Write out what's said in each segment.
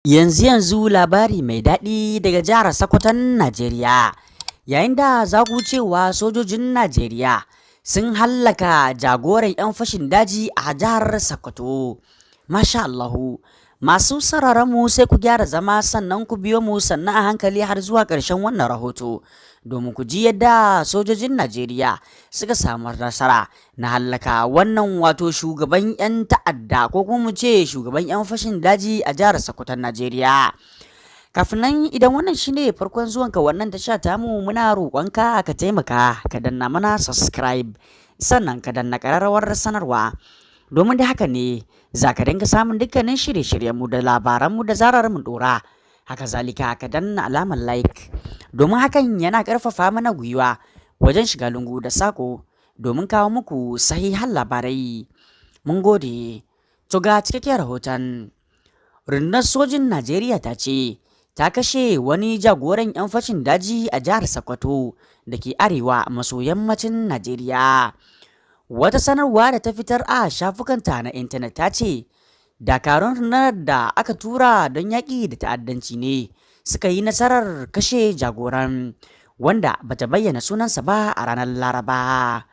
Yanzu-yanzu labari mai daɗi daga jihar Sokoton Najeriya, yayin da za ku cewa sojojin Najeriya sun hallaka jagoran 'yan fashin daji a jihar Sokoto. Masha Allahu, masu sauraron mu, sai ku gyara zama, sannan ku biyo mu sannan a hankali har zuwa ƙarshen wannan rahoto, domin ku ji yadda sojojin Najeriya suka samu nasara na hallaka wannan wato shugaban 'yan ta'adda, ko kuma mu ce shugaban 'yan fashin daji a jihar Sokoton Najeriya. Kafin nan, idan wannan shine farkon zuwanka wannan tasha tamu, muna roƙonka ka taimaka ka danna mana subscribe, sannan ka danna ƙararrawar sanarwa, domin da haka ne za ka dinga samun dukkanin shirye-shiryenmu da labaranmu da zarar mun dora. Haka zalika, ka danna alamar like, domin hakan yana ƙarfafa mana gwiwa wajen shiga lungu da sako domin kawo muku sahihan labarai. Mun gode. To, ga cikakken rahoton. Rundunar sojin Najeriya ta ce ta kashe wani jagoran 'yan fashin daji a jihar Sokoto da ke arewa maso yammacin Najeriya. Wata sanarwa da ta fitar a shafukanta na intanet ta ce dakarun rundunar da aka tura don yaƙi da ta'addanci ne suka yi nasarar kashe jagoran, wanda bata bayyana sunansa ba, a ranar Laraba.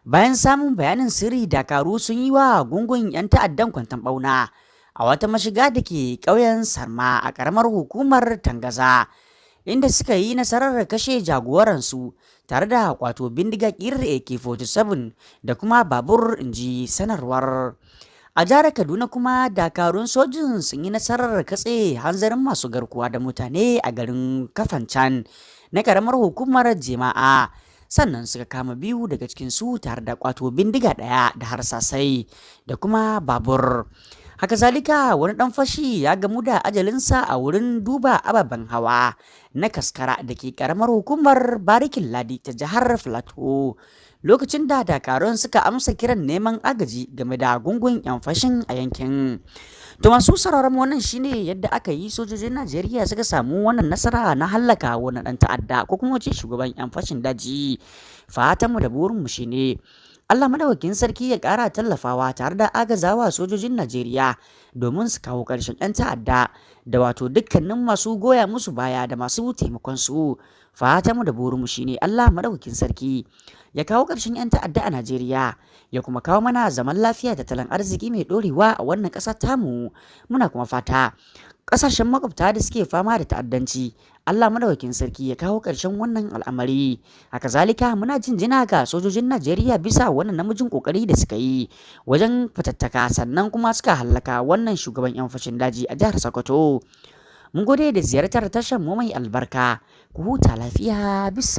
Bayan samun bayanin sirri, dakaru sun yi wa gungun 'yan ta'addan kwanton ɓauna a wata mashiga da ke ƙauyen Sarma a ƙaramar hukumar Tangaza, inda suka yi nasarar kashe jagoransu tare da kwato bindiga ƙirar AK-47 da kuma babur, inji sanarwar. A jihar Kaduna kuma, dakarun sojin sun yi nasarar katse hanzarin masu garkuwa da mutane a garin Kafancan na karamar hukumar Jema'a, sannan suka kama biyu daga cikin su tare da kwato bindiga ɗaya da harsasai da kuma babur. Haka zalika, wani ɗan fashi ya gamu da ajalinsa a wurin duba ababen hawa na Kaskara da ke karamar hukumar Barikin Ladi ta jihar Filato, lokacin da dakarun suka amsa kiran neman agaji game da gungun 'yan fashin a yankin. To, masu sauraron, wannan shine yadda aka yi sojojin Najeriya suka samu wannan nasara na hallaka wannan ɗan ta'adda, ko kuma ce shugaban 'yan fashin daji. Fatanmu da burinmu shine Allah Madaukakin Sarki ya ƙara tallafawa tare da agazawa sojojin Najeriya domin su kawo ƙarshen 'yan ta'adda da wato dukkanin masu goya musu baya da masu taimakon su. Fatanmu da burinmu shine Allah Madaukakin Sarki ya kawo ƙarshen 'yan ta'adda a Najeriya, ya kuma kawo mana zaman lafiya da tattalin arziki mai ɗorewa a wannan ƙasa tamu. Muna kuma fata ƙasashen makwabta da suke fama da ta'addanci, Allah Madaukakin Sarki ya kawo ƙarshen wannan al'amari. Haka zalika, muna jinjina ga sojojin Najeriya bisa wannan namijin ƙoƙari da suka yi wajen fatattaka, sannan kuma suka hallaka wannan shugaban 'yan fashin daji a jihar Sokoto. Mun gode da ziyartar tashar mu mai albarka. Ku huta lafiya, bisa.